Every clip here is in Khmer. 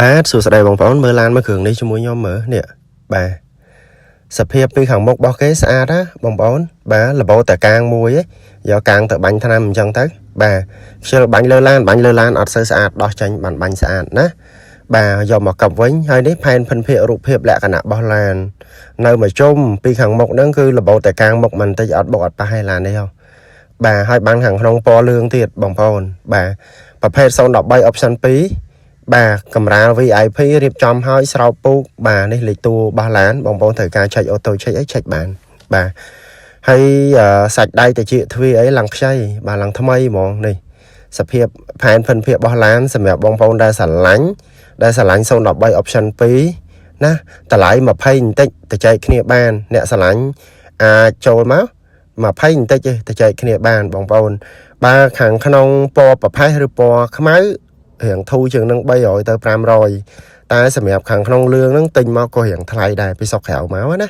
បាទសួស្តីបងប្អូនមើលឡានមួយគ្រឿងនេះជាមួយខ្ញុំមើលនេះបាទសភាពពីខាងមុខរបស់គេស្អាតណាបងប្អូនបាទលបោតែកាងមួយឯងយកកាងទៅបាញ់ថ្នាំអញ្ចឹងទៅបាទខ្ជិលបាញ់លើឡានបាញ់លើឡានអត់សូវស្អាតដោះចេញបានបាញ់ស្អាតណាបាទយកមកកັບវិញហើយនេះផែនភិនភាគរូបភាពលក្ខណៈរបស់ឡាននៅមួយជុំពីខាងមុខហ្នឹងគឺលបោតែកាងមុខមិនតិចអត់បុកអត់ប៉ះឯឡាននេះហ៎បាទហើយបានខាងក្នុងពណ៌លឿងទៀតបងប្អូនបាទប្រភេទ013 option 2បាទកម្រាល VIP រៀបចំឲ្យស្រោបពូកបាទនេះលេខតួរបស់ឡានបងប្អូនត្រូវការឆែក auto ឆែកអីឆែកបានបាទហើយសាច់ដៃតិចទ្វារអីឡើងខ្ចីបាទឡើងថ្មីហ្មងនេះសភាពផែនភិនភាគរបស់ឡានសម្រាប់បងប្អូនដែលស្រឡាញ់ដែលស្រឡាញ់013 option 2ណាតម្លៃ20បន្តិចទៅចែកគ្នាបានអ្នកស្រឡាញ់អាចចូលមក20បន្តិចទេទៅចែកគ្នាបានបងប្អូនបើខាងក្នុងពណ៌ប្រផេះឬពណ៌ខ្មៅរៀងធូរជាងនឹង300ទៅ500តែសម្រាប់ខាងក្នុងលឿងហ្នឹងទិញមកក៏រៀងថ្លៃដែរពីស្រុកក្រៅមកណា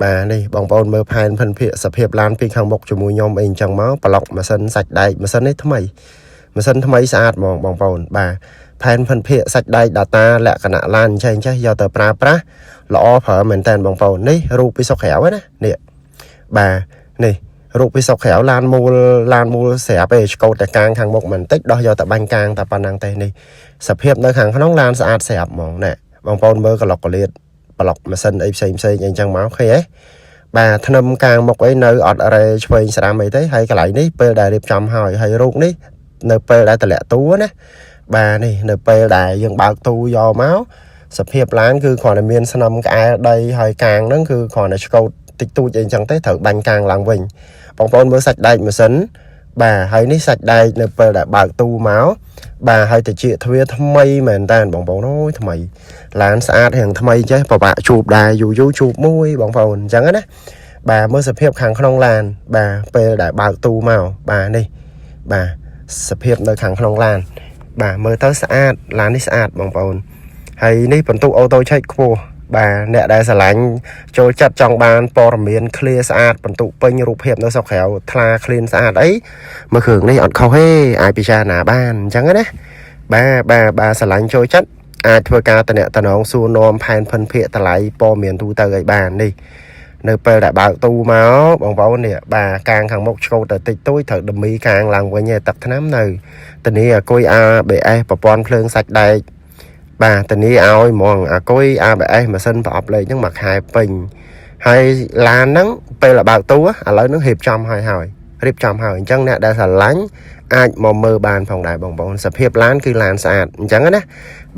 បាទនេះបងប្អូនមើលផែនភិនភាគសភាពឡានពីខាងមុខជាមួយខ្ញុំអីអញ្ចឹងមកប្លុកម៉ាស៊ីនសាច់ដែកម៉ាស៊ីននេះថ្មីម៉ាស៊ីនថ្មីស្អាតហ្មងបងប្អូនបាទផែនភិនភាគសាច់ដែក data លក្ខណៈឡានអញ្ចឹងចេះយកទៅប្រើប្រាស់ល្អប្រើមែនតើបងប្អូននេះរូបពីស្រុកក្រៅណានេះបាទនេះរូបពីស្រុកក្រៅឡានមូលឡានមូលស្រាប់ឯងឆ្កូតតែកាងខាងមុខមិនតិចដោះយកតែបាញ់កាងតែប៉ុណ្ណឹងទេនេះសភាពនៅខាងក្នុងឡានស្អាតស្រាប់ហ្មងណែបងប្អូនមើលក្លុកកលៀតប្លុកម៉ាស៊ីនអីផ្សេងផ្សេងអីចឹងមកឃើញទេបាទធ្នឹមកាងមុខអីនៅអត់រ៉េឆ្វេងស្ដាំអីទេហើយកន្លែងនេះពេលដែលរៀបចំហើយហើយរូបនេះនៅពេលដែលតម្លាក់តួណាបាទនេះនៅពេលដែលយើងបើកទូយកមកសភាពឡានគឺគ្រាន់តែមានស្នឹមក្អែលដីហើយកាងហ្នឹងគឺគ្រាន់តែឆ្កូតតិចតួចអីចឹងទេត្រូវបាញ់កាងឡើងវិញបងប្អូនមើលសាច់ដែកម៉ាស៊ីនបាទហើយនេះសាច់ដែកនៅពេលដែលបើកទូមកបាទហើយតិចទ្វារថ្មីមែនតើបងប្អូនអូយថ្មីឡានស្អាតរៀងថ្មីចេះពិបាកជួបដែរយូរយូរជួបមួយបងប្អូនអញ្ចឹងណាបាទមើលសភាពខាងក្នុងឡានបាទពេលដែលបើកទូមកបាទនេះបាទសភាពនៅខាងក្នុងឡានបាទមើលទៅស្អាតឡាននេះស្អាតបងប្អូនហើយនេះបន្ទុក auto check ខ្ពស់បាទអ្នកដែលស្រឡាញ់ចូលចិត្តចង់បានព័ត៌មាន clear ស្អាតបន្ទុកពេញរូបភាពនៅស្រុកក្រៅថ្លា clean ស្អាតអីមើលគ្រឿងនេះអត់ខុសទេអាចពិចារណាបានអញ្ចឹងណាបាទបាទបាទស្រឡាញ់ចូលចិត្តអាចធ្វើការតំណតំណងសួរនាំផែនភិនភាគតម្លៃព័ត៌មានទូទៅឲ្យបាននេះនៅពេលដែលបើកទូមកបងប្អូននេះបាទកាងខាងមុខឆ្កូតតែតិចតួចត្រូវដមីកាងឡើងវិញឯទឹកថ្នាំនៅធានាអាគុយ ABS ប្រព័ន្ធភ្លើងសាច់ដែកបាទធានាឲ្យហ្មងអាគុយ ABS ម៉ាស៊ីនប្រអប់លេខហ្នឹងមួយខែពេញហើយឡានហ្នឹងពេលបើកទូឥឡូវហ្នឹងរៀបចំហើយហើយរៀបចំហើយអញ្ចឹងអ្នកដែលស្រឡាញ់អាចមកមើលបានផងដែរបងប្អូនសភាពឡានគឺឡានស្អាតអញ្ចឹងណា។